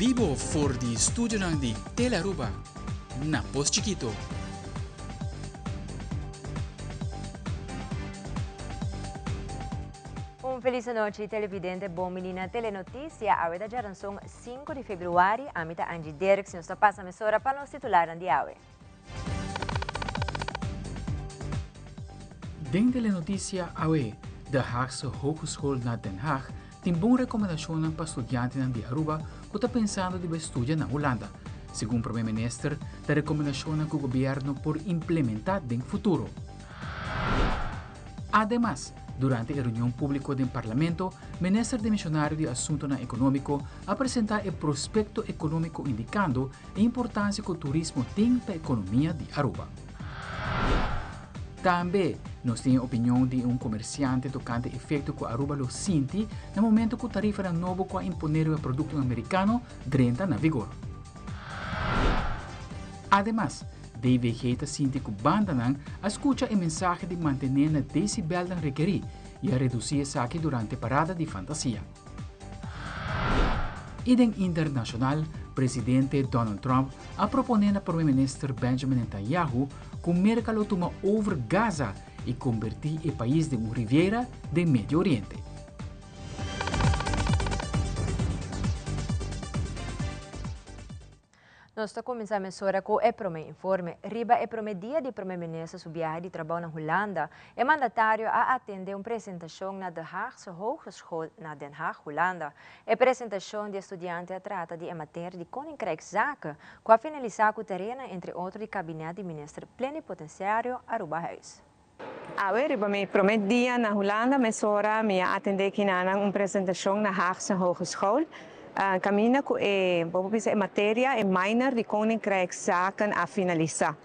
bibo for di studionan di Telearuba na Pos Chiquito. Un feliz anochi televidente, bon bini na Telenoticia. Awe ta djaranson 5 di februari. Ami ta Angie Derks. Nos ta pasa mesora pa nos titularnan di awe. Den Telenoticia awe, De Haagse Hogeschool na Den Haag tin bon rekomendashonnan pa studiantenan di Aruba ku ta pensando di bai studia na Hulanda. Segun Prome Minister, ta rekomendashonnan ku gobièrnu por implementá den futuro. Ademas, durante e reunion públiko den Parlamento, Minister Demisionario di Asuntonan Ekonómiko a presentá e prospekto ekonómiko indikando e importansia ku turismo tin pa ekonomia di Aruba. Tambe nos tin e opinion di un komersiante tokante efekto ku Aruba lo sinti na momento ku tarifanan nobo ku a imponé riba produktonan merikano drenta na vigor. Ademas, DVG ta sinti ku bandanan a skucha e mensahe di mantené na desibelnan rekerí i a redusí esaki durante parada di fantasia. I den internashonal, presidente Donald Trump a proponé na prome minister Benjamin Netanyahu ku Merka lo tuma over Gaza i kombertí e pais den un riviera den Medio Oriente. Nos ta kuminsá mesora ku e promé informe. Riba e promé dia di Promé Minister su biahe di trabou na Hulanda, e mandatario a atendé un presentashon na De Haagse Hogeschool na Den Haag, Hulanda. E presentashon di e studiante a trata di e materia di Koninkrijkszaken, ku a finalisá ku tareanan entre otro di Kabinet di Minister Plenipotenciario Aruba Huis. Awe riba mi promé dia na Hulanda mesora mi a atendé kinanan un presentashon na Haagse Hogeschool kaminda ku e bo por bisa e materia e minor di Koninkrijkszaken a finalisá.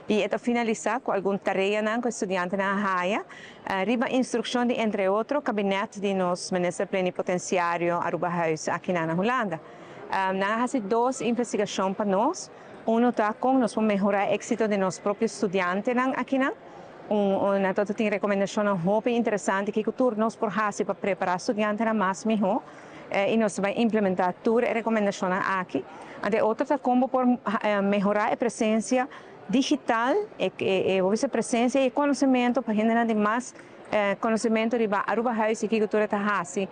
I e ta finalisá ku algun tareanan ku e studiantenan a haya riba instrukshon di entre otro kabinet di nos Minister Plenipotenciario Aruba Huis akinan na Hulanda. Nan a hasi dos investigashon pa nos. Uno ta kon nos por mehorá e éksito di nos propio studiantenan akinan. Un nan ta tin rekomendashonnan hopi interesante kiko tur nos por hasi pa prepará studiantenan mas mihó i nos ta bai implementá tur e rekomendashonnan aki. Anto e otro ta kon bo por mehorá e presensia digital, e bo bisa presensia i e konosementu pa hendenan di mas konosementu riba Aruba Huis i kiko tur e ta hasi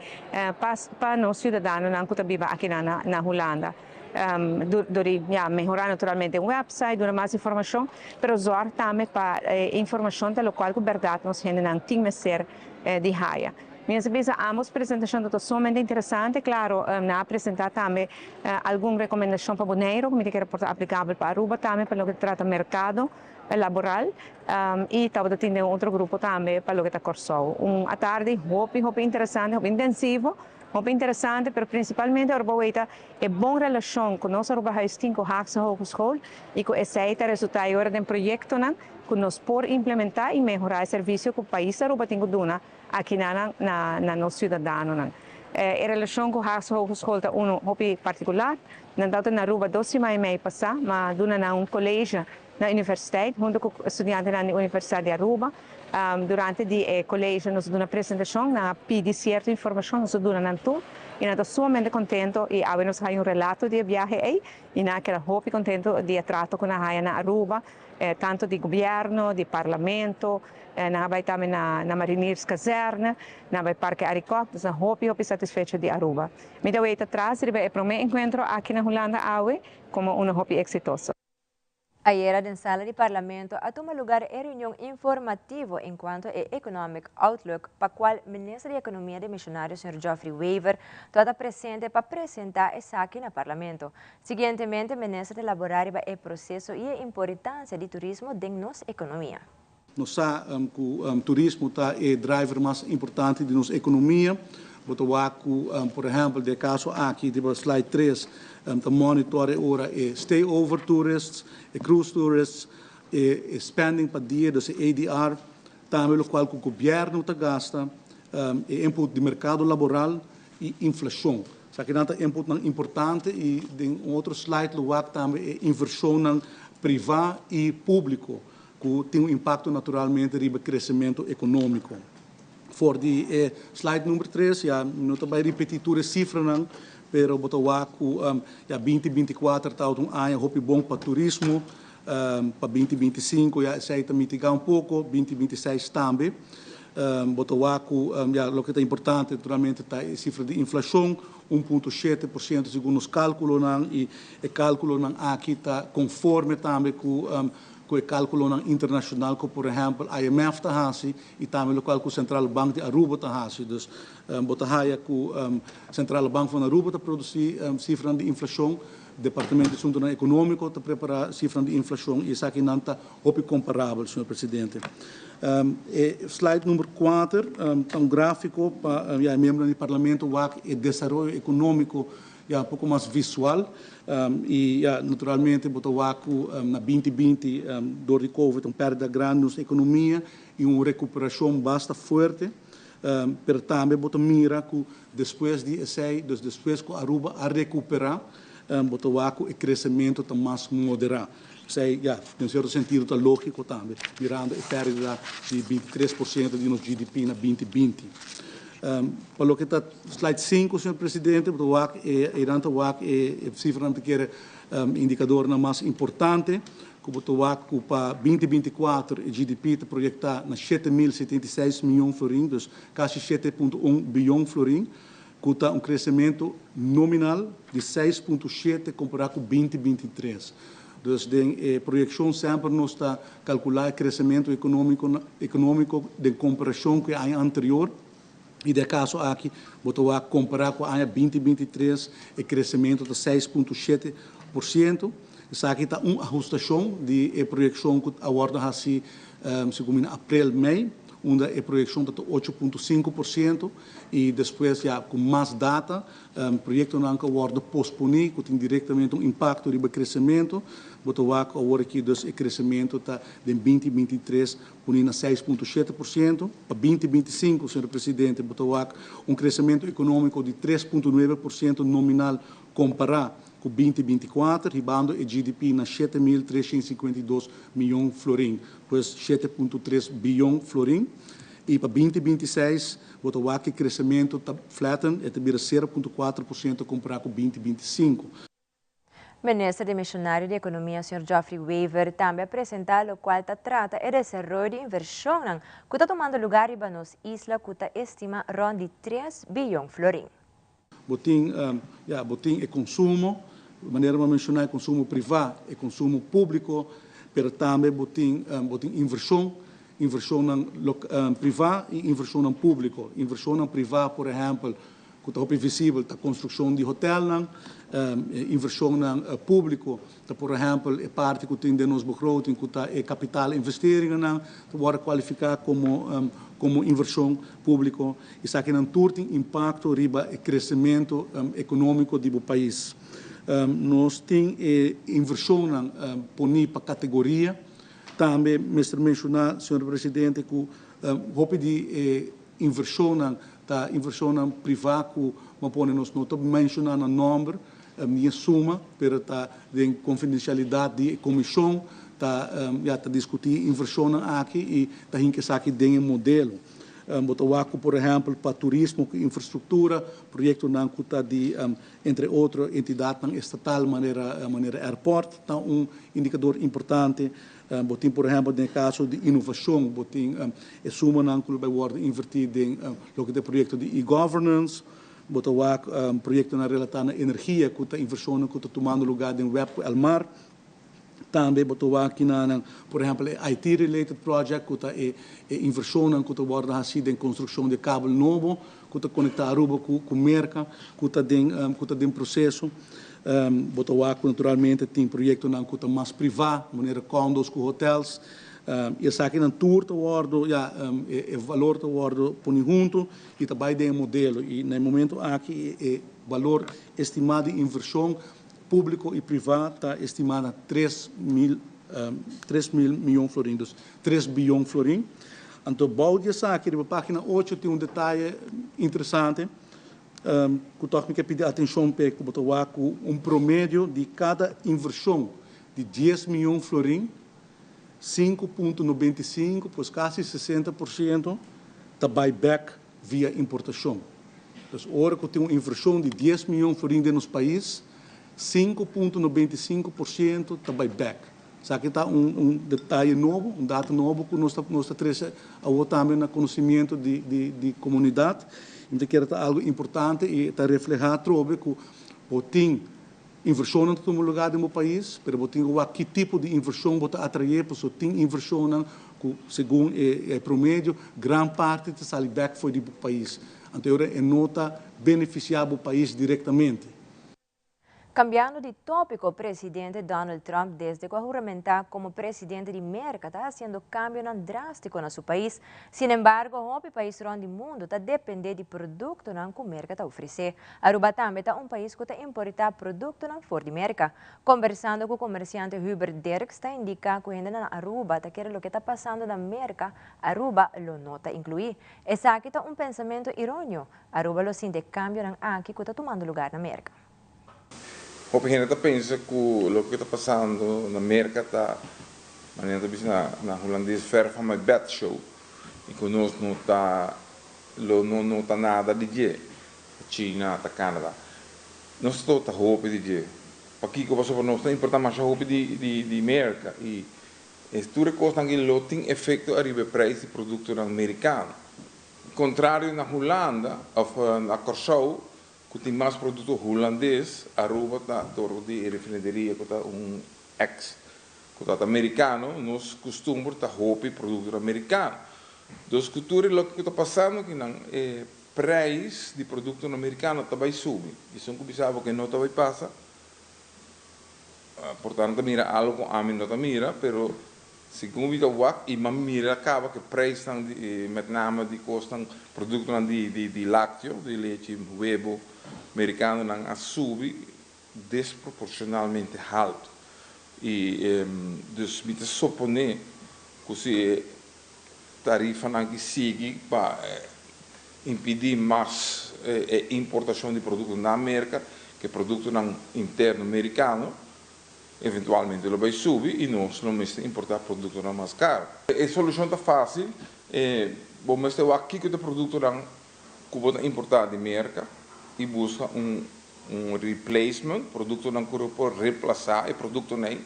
pa nos siudadanonan ku ta biba akinan na Hulanda. Dor di ya mehorá naturalmente e website, duna mas informashon, pero zòrg tambe pa e informashon ta lokual ku bèrdat nos hendenan tin mester di haya. Mi a bisa ambos presentashon ta sumamente interesante, klaro nan a presentá tambe algun rekomendashon pa Boneiru ku mi ta kere por ta aplikabel pa Aruba tambe pa loke ta trata merkado laboral i tabata tin den un otro grupo tambe pa loke ta Kòrsou. Un atardi hopi hopi interesante, hopi intensivo. Hopi interesante, pero principalmente ora bo weta e bon relacion cu nos Aruba Huis tin cu Haagse Hogeschool y cu esey ta resulta e ora den proyectonan cu nos por implementa y mehora e servicio cu pais Aruba tin cu duna aki na na nos ciudadanonan. E relacion cu Haagse Hogeschool ta uno hopi particular. Nan tabata na Aruba dos siman y mei pasa, ma duna nan un college na universiteit hunto cu studiantenan di Universidad di Aruba. Durante di e colegio nos a duna presentacion, nan a pidi cierto informacion, nos a duna nan tur y nan ta sumamente contento y awe nos a haya un relato di e biahe ey y nan a keda hopi contento di e trato cu nan a haya na Aruba, tanto di gobierno, di parlamento, nan a bay tambe na Marinierskazerne, nan a bay Parke Arikok, dus nan hopi hopi satisfecho di Aruba. Mi ta weta tras riba e prome encuentro aki na Hulanda awe como uno hopi exitoso. Ayera den sala di Parlamento a tuma lugar e reunion informativo encuanto e Economic Outlook pa cual Minister di Economia demisionario señor Geoffrey Wever tabata presente pa presenta esaki na Parlamento. Siguientemente Minister ta elabora riba e proceso y e imporitancia di turismo den nos economia. Nos sa ku turismo ta e driver mas importante di nos ekonomia. Bo ta wak ku, por ehèmpel, den e kaso aki riba slide tres, ta monitor e ora e stay-over tourists, e cruise tourists, e spending pa dia, dus e ADR, tambe lokual ku gobièrnu ta gasta, e input di merkado laboral i inflashon. Esakinan ta inputnan importante i den un otro slide lo wak tambe e invershonnan privá i públiko. Ku tin un impakto naturalmente riba kresementu ekonómiko. For di e slide number tres, ya mi no ta bai ripetí tur e sifranan, Pero bo ta wak ku ya 2024 ta un aña hopi bon pa turismo, pa 2025 ya esei ta mitigá un poko, 2026 tambe. Bo ta wak ku ya loke ta importante naturalmente ta e sifra di inflashon, 1.7% segun nos kálkulonan, i e kálkulonan aki ta konforme tambe ku e kálkulonan internashonal ku por ehèmpel IMF ta hasi i tambe lokual ku Centrale Bank di Aruba ta hasi. Dus bo ta haya ku Centrale Bank van Aruba ta produsí sifranan di inflashon, Departamento di Asuntunan Ekonómiko ta prepará sifranan di inflashon i esakinan ta hopi komparabel, señor presidente. E slide number 4 ta un gráfiko pa ya e miembronan di Parlamento wak e desaroyo ekonómiko ya un poko mas visual. I ya naturalmente bo ta wak ku na 2020 dor di covid un pèrdida grandi nos ekonomia i un rekuperashon basta fuerte. Pero tambe bo ta mira ku despues di esei, dus despues ku Aruba a rekuperá, bo ta wak ku e kresementu ta mas moderá. Esei, ya, den sierto sentido ta lógiko tambe, mirando e pèrdida di 23% di nos GDP na 2020. Pa loke ta slide 5, señor presidente, bo ta wak e, einan ta wak e sifranan ta kere indikadornan mas importante, ku bo ta wak ku pa 2024 e GDP ta proyektá na 7076 mion florin, dus kasi 7.1 bion florin, ku ta un kresementu nominal di 6.7 kompará ku 2023. Dus den e proyekshon semper nos ta kalkulá e kresementu ekonómiko den komparashon ku e aña anterior, i den e kaso aki bo ta wak kompará ku aña 2023 e kresementu ta 6.7%. Esaki ta un ahustashon di e proyekshon ku a wòrdu hasi segun mi na aprel, mei, unda e proyekshon ta 8.5% i despues ya ku mas data, proyektonan ku a wòrdu posponí ku tin direktamente un impakto riba kresementu, bo ta wak awor aki dus e kresementu ta den 2023 puni na 6.7%. Pa 2025, señor presidente, bo ta wak un kresementu ekonómiko di 3.9% nominal kompará ku 2024, hibando e GDP na 7352 mion florin, pues 7.3 bion florin. I pa 2026, bo ta wak e kresementu ta flatten, e ta bira 0.4% kompará ku 2025. Minister demisionario di Economia, Sr. Geoffrey Wever, tambe a presenta locual ta trata e desaroyo di inversion cu ta tumando lugar riba nos isla cu ta estima rond di 3 biyon florin. Bo tin, ya, bo tin e konsumo, manera mi a menshoná, e konsumo privá, e konsumo públiko, pero tambe bo tin invershon, invershonnan privá i invershonnan públiko. Invershonnan privá, por ehèmpel, ku ta hopi visibel, ta konstrukshon di hotelnan, invershonnan públiko, ta por ehèmpel e parti ku tin den nos begroting, ku ta e kapitaalinvesteringennan, ta wòrdu kualifiká komo invershon públiko. Esakinan tur tin impakto riba e kresementu ekonómiko di bo pais. Nos tin e invershonnan poní pa kategoria. Tambe mester menshoná, señor presidente, ku hopi di e invershonnan ta invershonnan privá ku mi a pone nos no ta menshoná na nòmber ni e suma, pero ta den konfidensialidat di e komishon ta, ya, ta diskutí invershonnan aki i ta hinka esaki den e modelo. Bo ta wak ku por ehèmpel pa turismo ku infrastruktura, proyektonan ku ta di entre otro entidatnan estatal manera airport ta un indikador importante. Bo tin por ehèmpel den e kaso di inovashon, bo tin e sumanan ku lo bai wòrdu invertí den loke ta e proyekto di e-governance. Bo ta wak proyektonan relatá na energia ku ta invershonnan ku ta tumando lugá den WEB ku Elmar. Tambe bo ta wak kinan, por ehèmpel, e IT-related project ku ta e invershonnan ku ta wòrdu hasí den konstrukshon di kabel nobo ku ta konektá Aruba ku Merka ku ta den proseso. Bo ta wak ku naturalmente tin proyektonan ku ta mas privá, manera condos ku hotels. I esakinan tur ta wòrdu, ya, e valor ta wòrdu pone huntu i ta bai den e modelo. I na e momento aki e valor estimá di invershon públiko i privá ta estimá na 3000 mion florin, dus 3 bion florin. Anto, bou di esaki, riba página 8 tin un detaye interesante, ku tòg mi ke pidi atenshon p'e, ku bo ta wak ku un promedio di kada invershon di 10 mion florin, 5.95, pues kasi 60%, ta bai bèk via importashon. Dus ora ku tin un invershon di 10 mion florin den nos pais, 5.95% ta bai bèk. Esaki ta un detaye nobo, un dato nobo ku nos ta trese awor tambe na konosementu di komunidat. Anto ku ta algu importante i ta reflehá trobe ku bo tin invershon na tur lugá den pais, pero bo tin ki tipo di invershon bo ta atraé, pasobra tin invershon ku segun e promedio, gran parti ta sali bèk for di pais. Anto, e no ta benefisiá e pais direktamente. Kambiando di tópiko, presidente Donald Trump, desde ku a huramentá komo presidente di Merka, ta hasiendo kambio drástiko na su pais. Sin embargo, hopi pais rònt di mundu ta dependé di produktonan ku Merka ta ofresé. Aruba tambe ta un pais ku ta importá produktonan for di Merka. Kombersando ku komersiante Hubert Dirks, ta indiká ku hende na Aruba ta kere loke ta pasando na Merka, Aruba lo no ta inkluí. Esaki ta un pensamentu eróneo. Aruba lo sinti kambionan aki ku ta tumando lugá na Merka. Hopi hende ta pensa ku loke ta pasando na Merka ta, manera ta bisa na hulandes, ver van mijn bed show. I ku nos no ta lo no nota nada di dje. China, ta Canada. Nos ta hopi di dje. Pakiko pasobra nos ta importá mas hopi di Merka i tur kos ku lo tin efekto ariba e preis di produkto merikano. Kontrario na Hulanda òf na Kòrsou, ku tin mas produkto hulandes, Aruba ta dor di refineria ku ta un ex ku ta merikano, nos kustumber ta hopi produkto merikano. Dus ku tur loke ta pasando akinan e preis di produkto merikano ta bai subi. Esei ku bisa ku no ta bai pasa. Por tanto, mira algu ku ami no ta mira, pero segun mi ta wak i m'a mira kaba ku preis di met name di kosnan produkto di lákteo, di lechi, webu merikanonan a subi desproporshonalmente altu. I dus mi ta suponé ku si tarifanan ku sigui pa impedí mas importashon di produkto na Merka, ku produktonan interno merikano, eventualmente lo bai subi i nos lo mester importá produktonan mas karu. E solushon ta fásil, bo mester wak kiko ta produktonan ku bo ta importá di Merka i buska un replacement, produktonan ku por remplasá e produktonan ei,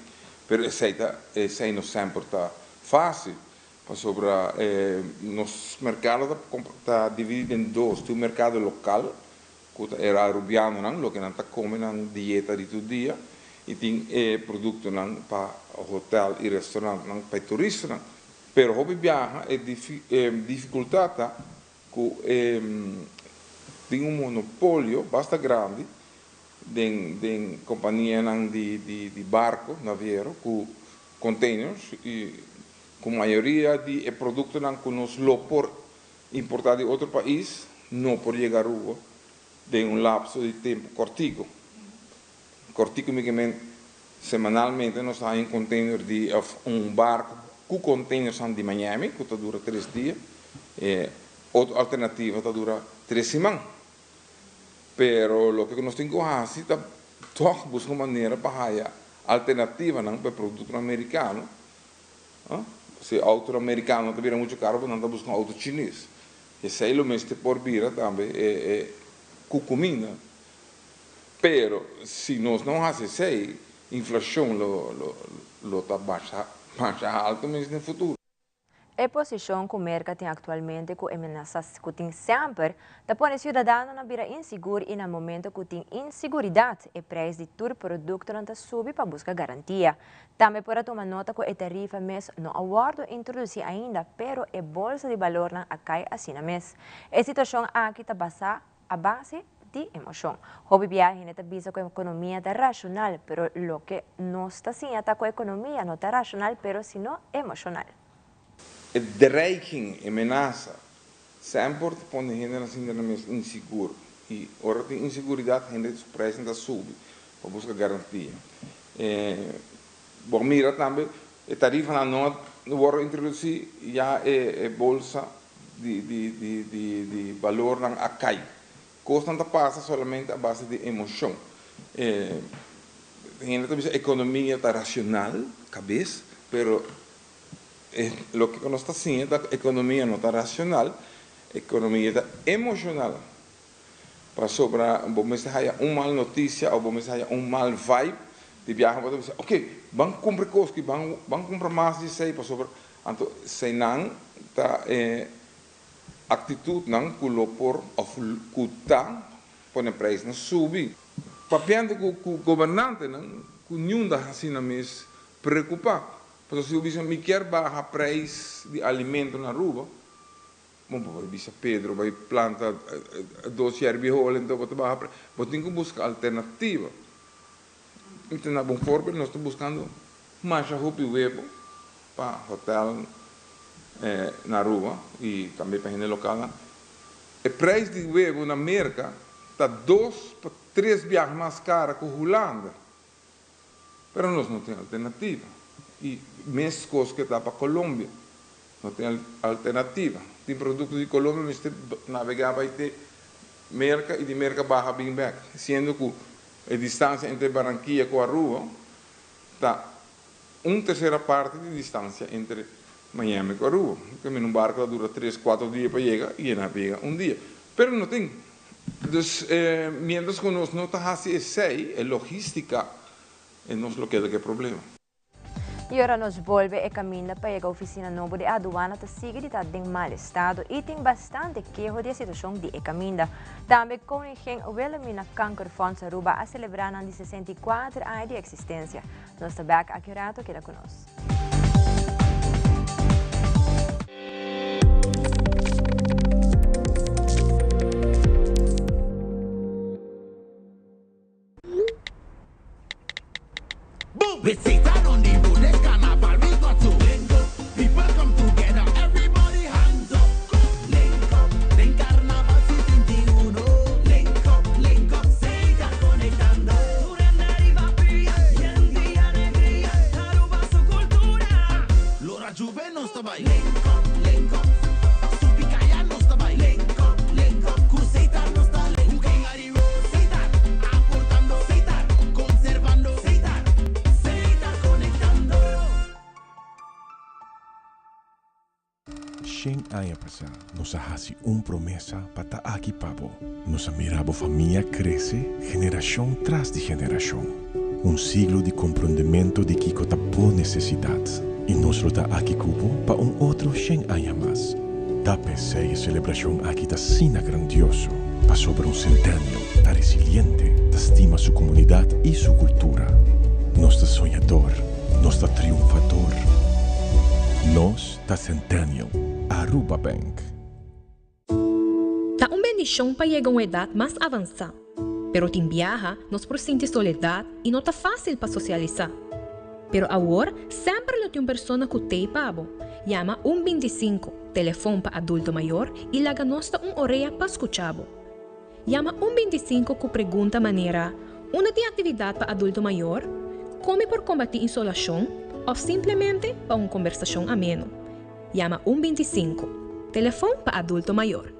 pero esei no semper ta fásil. Pasobra nos merkado ta dividí den dos, tin un merkado lokal, ku ta e arubianonan, loke nan ta kome nan dieta di tur dia, i tin e produktonan pa hotel i restorantnan pa turistanan. Pero hopi biaha e difikultat ta ku tin un monopolio basta grandi den kompanianan di barku naviero ku containers i ku mayoria di e produktonan ku nos lo por importá di otro pais no por yega Aruba den un lapso di tempu kòrtiku. Kòrtiku mi semanalmente nos tin un container di òf un barku ku containers di Miami ku ta dura 3 dia. Otro alternativa ta dura 3 siman. Pero loke nos tin ku hasi ta toch buska un manera pa alternativanan pa produkto merikano. Si outo merikano ta bira muchu karu, nan ta buska un outo chines. Esei lo mester por bira tambe ku kuminda. Pero si nos no hasi esei, inflashon lo ta mas altu mes den futuro. E posishon ku Merka tin aktualmente ku amenasa ku tin semper, ta pone siudadanonan bira insigur i na momento ku tin inseguridat, e preis di tur produktonan ta subi pa buska garantia. Tambe por tuma nota ku e tarifa mes no a wòrdu introdusí ainda, pero e bolsa di balornan a kai asina mes. E situashon aki ta basá a base di emoshon. Hopi biaha ta bisa ku ekonomia ta rashonal, pero loke nos ta siña ta ku ekonomia no ta rashonal, pero sino emoshonal. E dreiging, e menasa, semper ta pone hende asina mes insigur. I ora tin inseguridat, hende preis ta subi pa buska garantia. Bon, mira tambe, e tarifanan no a wòrdu introdusí, ya e bolsa di balornan a kai. Kosnan ta pasa solamente a base di emoshon. Hende ta bisa ekonomia ta rashonal, kabes, pero loke nos ta siña ta ekonomia no ta rashonal, ekonomia ta emoshonal. Pasobra bo mester haya un mal noticia of bo mester haya un mal vibe di biaha bo ta bisa ok ban cumpra e cos aki ban ban cumpra mas di esey pasobra anto eseynan ta e actitudnan cu lo por of cu ta pone prijsnan subi. Papiando cu cu gobernantenan cu niun ta haci nan mes preocupa pasobra si bo bisa mi kier baha prijs di alimento na Aruba Bon, bo por bisa Pedro bai planta dos yerbi hole enton bo ta baha pre. Bo tin ku buska alternativa. Mi ta na bon voorbeeld, nos ta buskando masha hopi webo pa hotel na Aruba i tambe pa hende lokalnan. E prijs di webo na Merka ta dos pa tres biaha mas kara ku Hulanda. Pero nos no tin alternativa. I meskos ke ta pa Colombia. No tin alternativa. Tin produkto di Colombia mester nabegá bai te Merka i di Merka baha bin bèk. Siendo ku e distansia entre Barranquilla ku Aruba ta un tersera parti di distansia entre Miami ku Aruba. Kaminda un barko ta dura tres, kuater dia pa yega i e nabega un dia. Pero no tin. Dus, mientras cu nos no ta haci esey, e logistica, e nos lo keda cu e problema. Y ora nos bolbe e caminda pa yega oficina nobo di aduana ta sigui di ta den mal estado y tin bastante keho di e situacion di e caminda. Tambe Koningin Wilhelmina Kankerfonds Aruba a celebra nan di 64 aña di existencia. Nos ta bek aki un rato, keda cu nos. Shen aña pasá nos a hasi un promesa pa ta aki pa bo. Nos a mira bo famia krese generashon tras di generashon. Un siglo di komprondementu di kiko ta bo nesesidat. I nos lo ta aki ku bo pa un otro shen aña mas. Ta p'esei e selebrashon aki ta asina grandioso, pasobra un Centennial ta resiliente, ta stima su komunidat i su kultura. Nos ta soñador, nos ta triunfador. Nos ta Centennial, Aruba Bank. Ta un bendishon pa yega un edat mas avansá, pero tin biaha nos por sinti soledat i no ta fásil pa sosialisá. Pero awor semper lo tin un persona ku t'ei pa bo. Yama un 25, telefon pa adulto mayor, i laga nos ta un orea pa skucha bo. Yama un 25 ku pregunta manera, Unda tin aktividat pa adulto mayor? Kon mi por kombatí insolashon? Òf simplemente pa un kombersashon ameno. Yama un 25, telefon pa adulto mayor.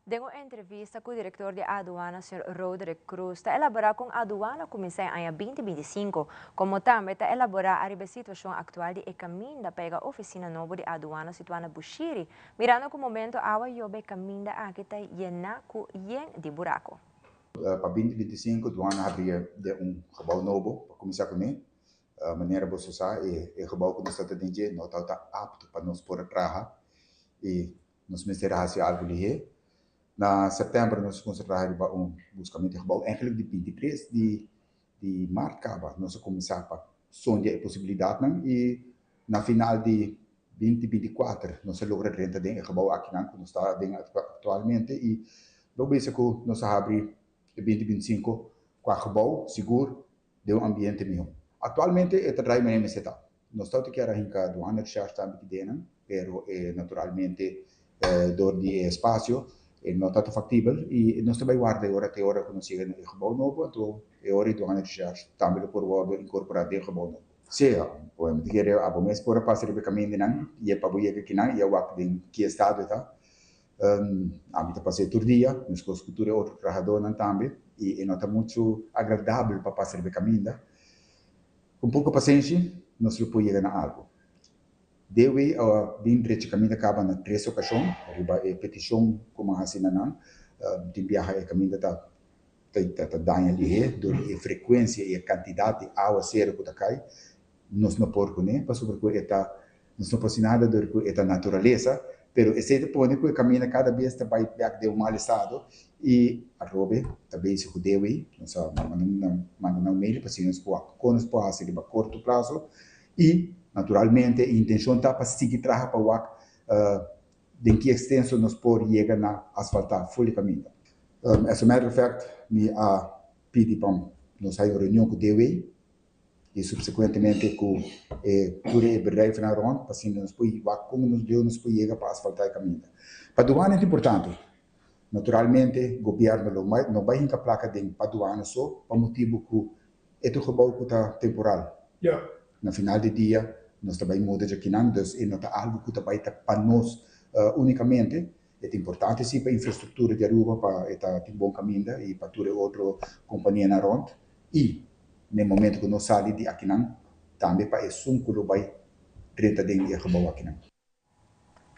Den un entrevista cu director di Aduana, señor Roderick Croes, ta elabora con Aduana cuminsa e aña 2025, como tambe ta elabora ariba e situacion actual di e caminda pa yega oficina nobo di Aduana situa na Bushiri, mirando cu momento awa yobe e caminda aki ta yena cu yen di buraco. Pa 2025 Duana habri den un gebouw nobo pa cuminsa cune. Manera boso sa e gebouw cu nos ta den dje no tabata apto pa nos por a traha y nos mester a haci algo lihé. Na september nos a cuminsa traha riba un buscamento di gebouw. Eigenlijk di 23 di di mart caba nos a cuminsa pa sondia e posibilidadnan y na final di 2024 nos a logra drenta den e gebouw akinan cu nos ta den actualmente y lo bisa cu nos a habri e 2025 cua gebouw sigur den un ambiente miho. Actualmente e ta draai manera mester ta. Nos tabata kier a hinka douanerecherche tambe ki denan, pero e naturalmente dor di e espacio e no tabata factibel y nos ta bay warda e ora te ora cu nos yega na e gebouw nobo, anto e ora e douanerecherche tambe lo por wordo incorpora den e gebouw nobo. Sea, bo ta kere abo mes por a pasa riba e camindanan y e pa bo yega kinan y a wak den ki estado e ta. Ami ta pas'é tur dia, meskos ku tur e otro trahadónan tambe, i e no ta muchu agradabel pa pasa riba e kaminda. Ku un poko pasenshi nos lo por yega na algu. Dewi a bin drecha kaminda kaba na tres okashon riba e petishon ku mi a hasi na nan. Tin biaha e kaminda ta ta daña lihé dor di e frekuensia i e kantidat di awaseru ku ta kai. Nos no por kuné pasobra ku e ta nos no por hasi nada dor ku e ta naturalesa, pero esei ta pone ku e kaminda kada bes ta bai bèk den un mal estado i atrobe ta bezig ku Dewi, nos a manda nan un mail pa si nos por wak kon nos por hasi riba korto plaso i naturalmente e intenshon ta pa sigui traha pa wak den ki ekstenso nos por yega na asfaltá ful e kaminda. As a matter of fact mi a pidi pa nos haya un reunion ku Dewi i subsekuentemente ku e tur e bedrijfnan rònt pa asina nos por wak kon nos leu nos por yega pa asfaltá e kaminda. Pa duana ta importante. Naturalmente gobièrnu lo no bai hinka plaka den pa duana so pa motibu ku e ta un gebou ku ta temporal. Na final di dia nos ta bai muda djakinan dus e no ta algu ku ta bai ta pa nos únikamente. E ta importante si pa infrastruktura di Aruba pa e ta tin bon kaminda i pa tur e otro kompanianan rònt i na e momento ku nos sali di akinan tambe pa esun ku lo bai drenta den e gebou akinan.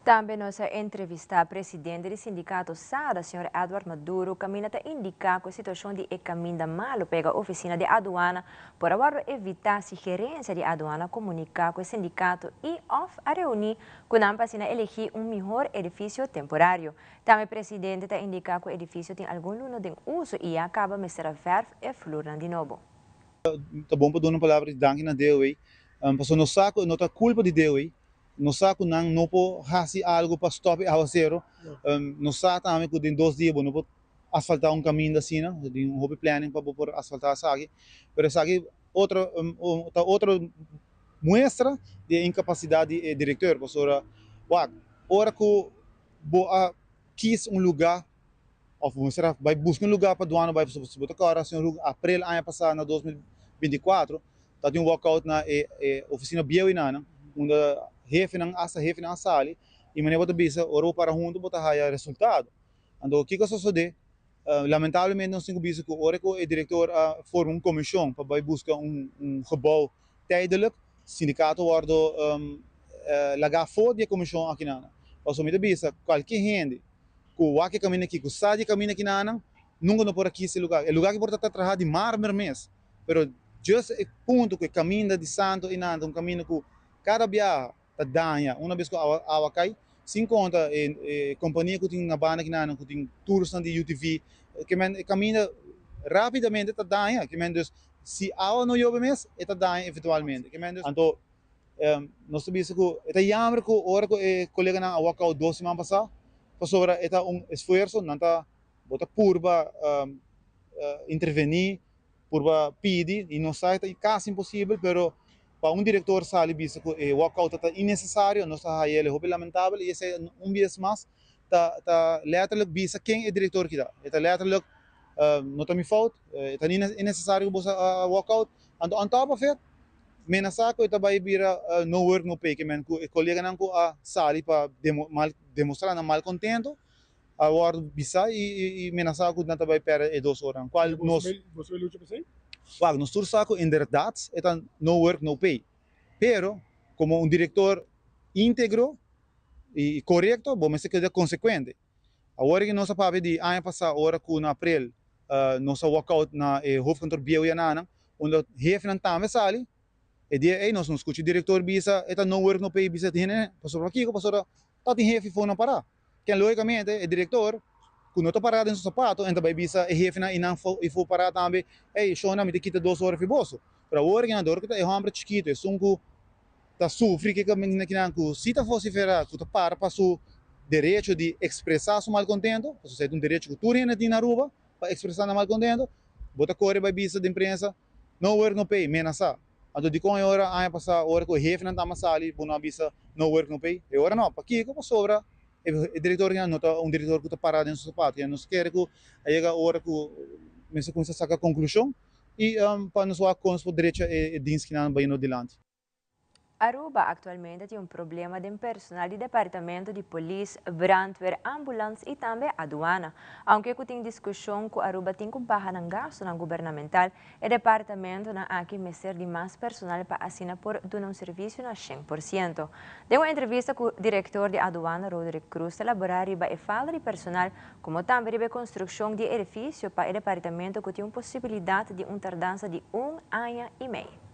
Tambe nos a entrevistá presidente di sindikato SADA, señor Edward Maduro, kaminda ta indiká ku e situashon di e kaminda malu pega ofisina di aduana por a wòrdu evitá si gerensia di aduana komuniká ku e sindikato i òf a reuní Ku nan pa asina elegí un mihor edifisio temporario. Tambe presidente ta indiká ku edifisio tin algun luna den uso i ya kaba mester a vèrf e flurnan di nobo. Ta bon pa duna un palabra di danki na Dewey, pasobra nos sa ku no ta kulpa di Dewey, nos sa ku nan no por hasi algu pa stòp e awasero, nos sa tambe ku den dos dia bo no por asfaltá un kaminda asina, tin hopi planning pa bo por asfaltá esaki, pero esaki otro ta otro muestra di e incapacidad di e directeur pasobra wak ora cu bo a kies un lugar of bo mester a bay busca un lugar pa duana bay pasobra si bo ta corda señor Hugo april aña pasa na 2024 ta tin un walkout na e e oficina bieu enanan unda hefenan hasta hefenan a sali y manera bo ta bisa ora bo para hunto bo ta haya resultado anto kico a sosode Lamentablemente nos tin ku bisa ku ora ku e direktor a forma un komishon pa bai buska un un gebou tijdelijk, sindikato wòrdu lagá afó di e komishon akinan. Pasobra mi ta bisa kualke hende ku wak e kaminda aki, ku sa di e kaminda akinanan, nunka no por a kis e lugá. E lugá aki por ta ta traha di marmer mes, pero just e punto ku e kaminda di santo einan ta un kaminda ku kada biaha ta daña una bes ku awa awa kai, sin konta e e kompania ku tin na banda kinanan ku tin tursnan di UTV, ke men e kaminda rapidamente ta daña, ke men dus si awa no yobe mes e ta daña eventualmente, ke men dus anto nos ta bisa ku e ta yamber ku ora ku e koleganan a wòk out dos siman pasá pasobra e ta un esfuerso nan ta bo ta purba intervení Purba pidi y nos sa ta casi imposibel pero pa un director sali bisa cu e walkout ta innecesario nos ta haya el hopi lamentabel y esey un bies mas ta ta letterlijk bisa ken e director kita e ta letterlijk no ta mi fout e ta innecesario cu bo sa walkout anto on top of it menasa cu e ta bay bira no work no pay kimen cu e coleganan cu a sali pa demostra nan malcontento a wòrdu bisá i menasá ku nan ta bai pèrdè e dos oranan. Kual nos. Boso bai lucha pa esei? Wak, nos tur sa ku inderdat e ta no work no pay. Pero, komo un direktor íntegro i korekto, bo mester keda konsekuente. Awor ku nos a papia di aña pasá ora ku na aprel nos a walk out na e hoofdkantoor bieu yananan, unda hefenan tambe sali, e dia ei nos no skucha e direktor bisa e ta no work no pay bisa hende pasobra pakiko? Pasobra ta tin hefe for no pará. Ken logicamente e director cu no ta pará den su sapato en ta bay bisa e hefenan y nan y for pará tambe, ey shona mi ta kita dos ora fi boso. Pero awor kinan dor cu ta e homber chikito esun cu ta sufri ke caminda kinan cu si ta vocifera cu ta para pa su derecho di expresa su malcontento, pasobra esey ta un derecho cu tur hende tin na Aruba pa expresa nan malcontento, bo ta core bay bisa den prensa no work no pay, menasa. Anto dikon e ora aña pasá ora ku e hefenan ta ama sali bo no a bisa no work no pay? E ora no. Pakiko? Pasobra e direktor ya no ta un direktor ku ta pará den su sapato. Ya nos kere ku a yega ora ku mester kuminsá saka konklushon i pa nos wak kon nos por drecha e dienstnan bayendo dilanti. Aruba actualmente tin un problema den personal di departamento di polis, brandweer, ambulance y tambe aduana. Aunke cu tin discusion cu Aruba tin cu baha nan gastonan gubernamental, e departamentonan aki mester di mas personal pa asina por duna un servicio na 100%. Den un entrevista cu director di aduana Roderick Croes ta labora riba e falta di personal como tambe riba e construccion di e edificio pa e departamento cu tin un posibilidad di un tardansa di un aña y mei.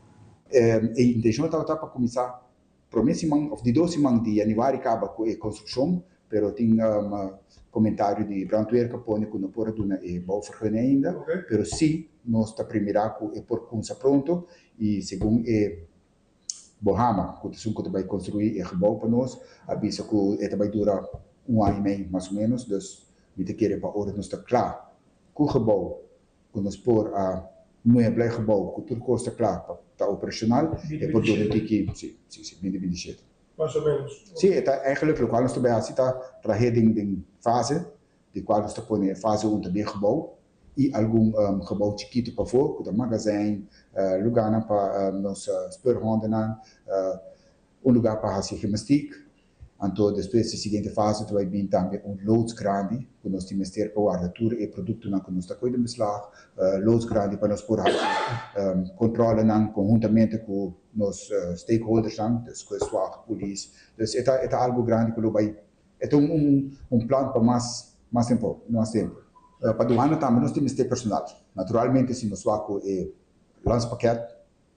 E intenshon tabata pa kuminsá promé siman òf di dos siman di yanüari kaba ku e konstrukshon, pero tin komentario di brandweer ku a pone ku no por a duna e bouwvergunning ainda, pero sí nos ta primirá ku e por kumsa pronto i segun e Bohama, ku ta esun ku ta bai konstruí e gebou pa nos, a bisa ku e ta bai dura un aña i mei mas o ménos, dus mi ta kere pa ora nos ta kla ku gebou ku nos por a muebla e gebou ku tur kos ta kla pa ta operashonal, e por dura un tiki, si, si, si, binti binti shete. Mas o menos. Si, e ta eigenlijk lokual nos ta bai hasi ta trahe den den fase, di kual nos ta pone fase un ta den gebou i algun gebou chikitu pafó ku ta magazijn, lugánan pa nos speurhondennan, un lugá pa hasi gimnastiek. Anto despues e siguiente fase ta bai bin tambe un loods grandi ku nos tin mester pa warda tur e produktonan ku nos ta koe den beslag, loods grandi pa nos por hasi kontrolenan konhuntamente ku nos stakeholdersnan, dus kustwacht, polis. Dus e ta e ta algu grandi ku lo bai, e ta un un plan pa mas mas tempo, mas tempu. Pa duana tambe nos tin mester personal. Naturalmente si nos wak ku e landspakket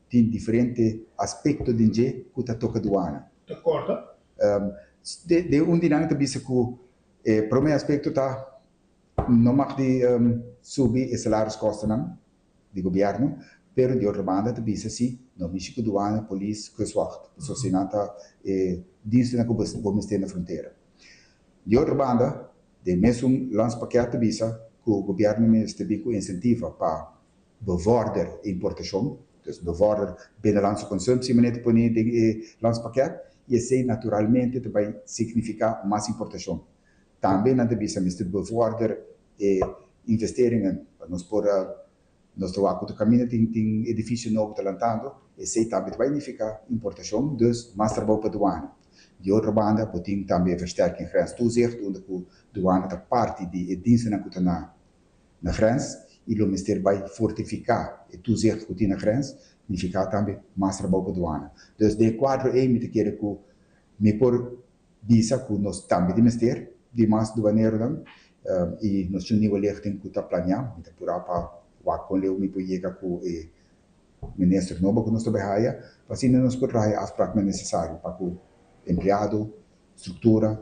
Tin diferente aspekto den dje ku ta toka duana. Ta kòrda? Den un di nan ta bisa ku e promé aspekto ta no mag di subi e salariskostennan di gobièrnu, pero di otro banda ta bisa si no mishi ku duana, polis, kustwacht, pasobra si nan ta e dienstennan ku bo mester na frontera. Di otro banda, den mesun landspakket ta bisa ku gobièrnu mester bin ku insentiva pa Bevorder importashon, dus bevorder binnenlandse consumptie manera ta pone den e landspakket y esey naturalmente ta bay significa mas importashon. Tambe nan ta bisa mester bevorder e investeringen pa nos por nos ta wak cu ta caminda tin tin edificio nobo ta lantando, esey tambe ta bay nifica importashon, dus mas trabou pa douane. Di otro banda bo tin tambe e versterking grenstoezicht unda cu douane ta parti di e dienstennan cu ta na na grens i lo mester bai fortifiká e toezicht ku tin na grens, nifiká tambe mas trabou pa duana. Dus den e kuadro ei mi ta kere ku mi por bisa ku nos tambe tin mester di mas duaneronan i nos tin un nieuwe lichting ku ta planeá. Mi ta purá pa wak kon leu mi por yega ku e minister nobo ku nos ta bai haya pa asina nos por traha e afspraknan nesesario pa ku empleado, struktura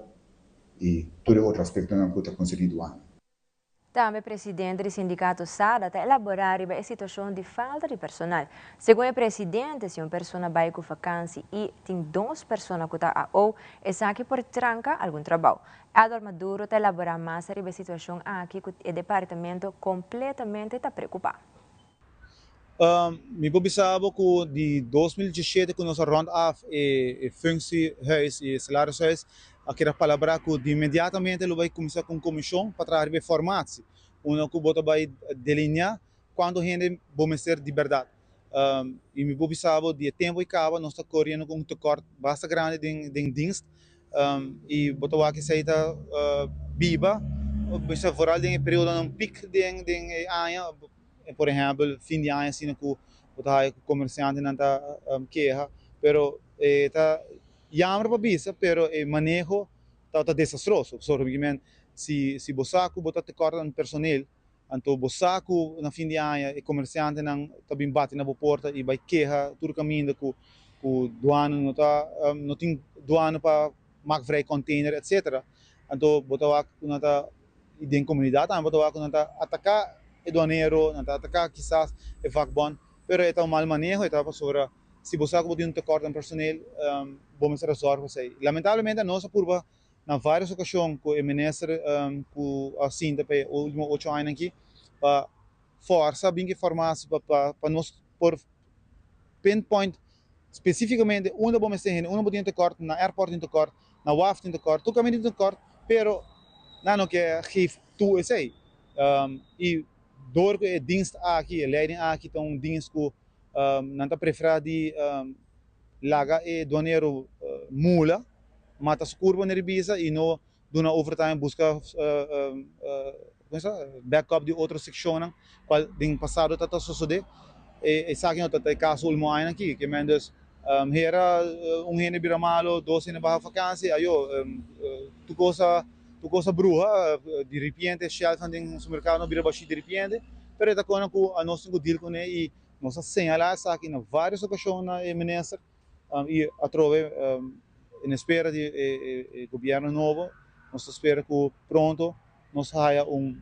i tur e otro aspektonan ku ta konserní duana. Tambe presidente di sindicato SADA ta elabora riba e situacion di falta di personal. Segun e presidente, si un persona bay cu vakantie y tin dos persona cu ta AO, esaki por tranca algun trabao. Edward Maduro ta elabora mas riba e situacion aki cu e departamento completamente ta preocupa. Mi por bisa bo ku di 2017 ku nos a rond af e functiehuis i e salarishuis a keda palabrá ku di inmediatamente lo bai kuminsá ku un komishon pa traha riba e formatie unda ku bo ta bai delineá kuantu hende bo mester di bèrdat. I mi por bisa bo di e tempu ei kaba nos ta koriendo ku un tekort basta grandi den dienst i bo ta wak esei ta biba vooral den e periodonan piek den e aña. Por ehèmpel, fin di aña asina ku bo ta haya ku komersiantenan ta keha, pero e ta yamber pa bisa, pero e maneho tabata desastroso. Pasobra mi kimen si si bo sa ku bo ta tekòrt na personel, anto bo sa ku na fin di aña e komersiantenan ta bin bati na bo porta i bai keha tur kaminda ku ku duana no ta no tin duana pa mak vrij container etcetera, anto bo ta wak ku nan ta i den komunidat tambe bo ta wak ku nan ta ataká e duanero, nan ta ataká kisas e vakbond, pero e ta un mal maneho, e ta pasobra si bo sa ku bo tin un tekòrt den personel, bo mester a sòrg pa esei. Lamentablemente nos a purba na vários okashon ku e minister ku a sinta pa e último ocho añanan aki pa fòrsa bin ku e farmasi pa pa nos por. pinpoint spesífikamente unda bo mester hende, unda bo tin tekort, na airport tin tekort, na waf tin tekort, tur kaminda tin tekort, pero nan no ke geef toe esei. I dor ku e dienst aki, e leiding aki ta un dienst ku nan ta preferá di laga e duanero mula, mata su kurpa na ribisa i no duna overtime buska backup di otro seccionnan cual den pasado ta ta sosode. Esaki no ta ta e caso ultimo añanan aki. Ke men dus hera un hende bira malo, dos hende baha vakantie, ayo tur cos a tur cos a bruha di ripiente shelfnan den supermercado no bira bashi di ripiente, pero e ta cosnan cu anos tin cu deal cune y nos a señala esaki na varios ocasion na e minister. I atrobe en espera di e gobierno nobo nos ta spera ku pronto nos haya un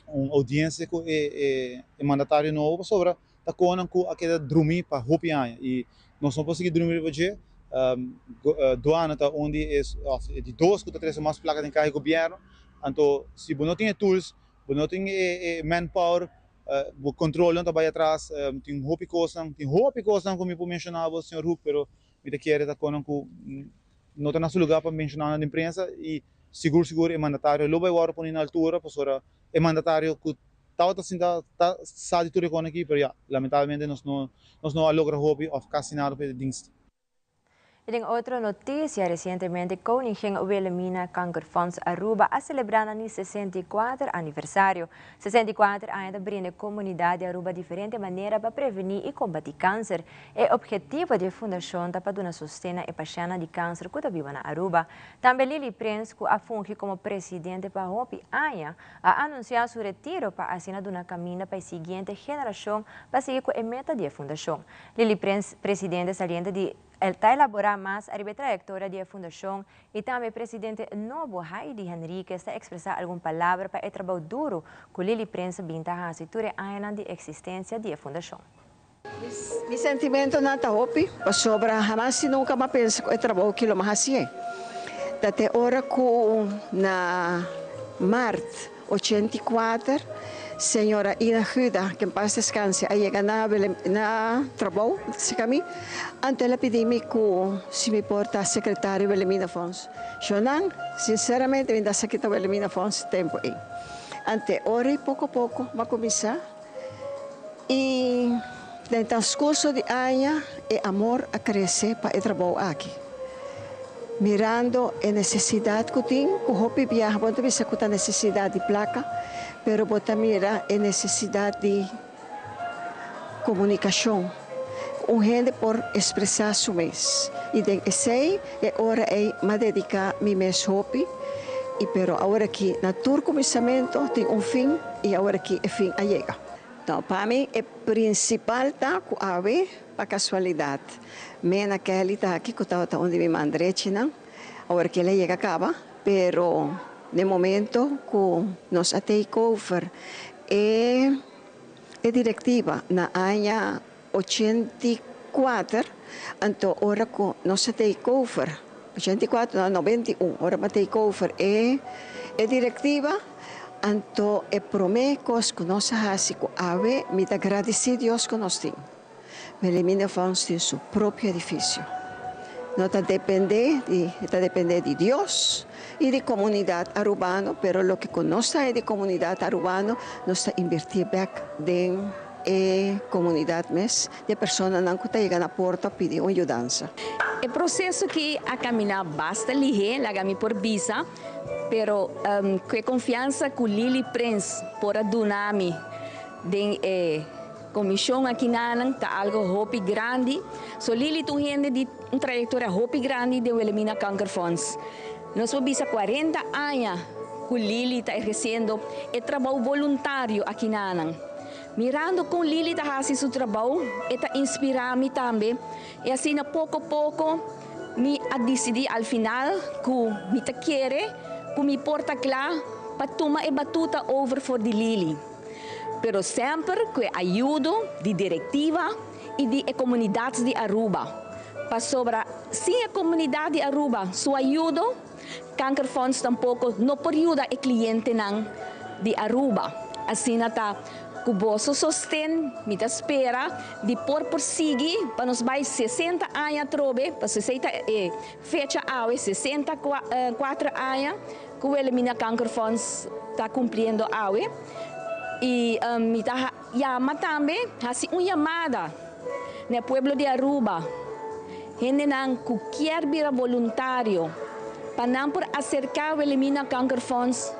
un audiencia ku e e mandatario nobo pasobra ta konan ku a keda drumi pa hopi aña i nos no por sigui drumi riba dje. Duana ta un di e òf e di dos ku ta trese mas plaka den kaha di gobierno anto si bo no tin e tools bo no tin e manpower Bo controlnan ta bay atras, tin hopi cosnan, tin hopi cosnan cu mi por menciona bo, señor Hoek, pero mi ta kere ta conan cu no ta na su lugar pa menciona nan den prensa y sigur sigur e mandatario lo bay wordo poni na altura pasobra e mandatario cu tabata sinta ta sa di tur e conan aki, pero ya, lamentablemente nos no nos no a logra hopi of casi nada pa e dienst. Y den otro noticia, recientemente Koningin Wilhelmina Kankerfonds Aruba a celebra nan di 64 aniversario. 64 aña ta brinda e comunidad di Aruba diferente manera pa preveni y combati cancer. E obhetivo di e fundacion ta pa duna sosten na e pashentnan di cancer cu ta biba na Aruba. Tambe Lily Prins, cu a fungi como presidente pa hopi aña, a anuncia su retiro pa asina duna caminda pa e siguiente generacion pa sigui cu e meta di e fundacion. Lily Prins, presidente saliente di el ta elabora mas ariba e trayectoria di e fundacion y tambe presidente nobo Heidi Henriquez ta expresa algun palabra pa e trabou duro cu Lily Prins bin ta haci tur e añanan di existencia di e fundacion. Mi sentimentonan ta hopi pasobra hamas y nunca m'a pensa cu e trabou aki lo m'a hacié. Ta te ora cu na maart 84, señora Ina Guda, ke en pas deskanse, a yega na na trabou serka mi. Anto el a pidi mi ku si mi por ta sekretario Wilhelmina Fonds. Shonan, sinseramente mi ta sa kita Wilhelmina Fonds e tempu ei. Ante ora i poko poko mi a kuminsá i den transkurso di aña e amor a krese pa e trabou aki. Mirando e nesesidat ku tin, ku hopi biaha bo no ta bisa ku ta nesesidat di plaka, pero bo ta mira e nesesidat di komunikashon, ku un hende por ekspresá su mes. I den esei e ora ei m'a dediká mi mes hopi, i pero aworakí na tur kuminsamentu tin un fin i aworakí e fin a yega. No, pa mi e prinsipal ta ku awe pa kasualidat Mena Kelly ta aki ku tabata un di mi man drechinan. Awor ke el a yega kaba, pero den momento ku nos a take over e e direktiva na aña 84, anto ora ku nos a take over, 84 no, 91, ora bo a take over e e direktiva, anto e promé kos ku nos a hasi ku awe mi ta gradisí Dios ku nos tin. Wilhelmina Fonds tin su propio edifisio. No ta dependé di, e ta dependé di Dios i di komunidat arubano, pero loke ku nos ta haña di komunidat arubano, nos ta inbertí bèk den e komunidat mes, di e personanan ku ta yega na porta pidi un yudansa. E proseso aki a kaminá basta lihé, laga mi por bisa, pero ku e konfiansa ku Lily Prins por a duna mi den e Comision akinanan ta algo hopi grandi. So Lily ta un hende di un trayectoria hopi grandi den Wilhelmina Kankerfonds. Nos por bisa 40 aña cu Lily ta eherciendo e trabou voluntario akinanan. Mirando con Lily ta haci su trabou e ta inspira mi tambe y asina poco poco mi a dicidi al final cu mi ta kere cu mi por ta cla pa tuma e batuta over for di Lily. Pero semper cu e ayudo di directiva y di e comunidad di Aruba. Pasobra sin e comunidad di Aruba su ayudo, Kankerfonds tampoco no por yuda e clientenan di Aruba. Asina ta. Ku boso sosten mi ta spera di por por sigui pa nos bai 60 aña atrobe, pasobra esei ta e fecha awe, 64 aña ku Wilhelmina Kankerfonds ta kumpliendo awe. I mi ta yama tambe, hasi un yamada na e pueblo di Aruba, hendenan ku kier bira boluntario, pa nan por aserká Wilhelmina Kankerfonds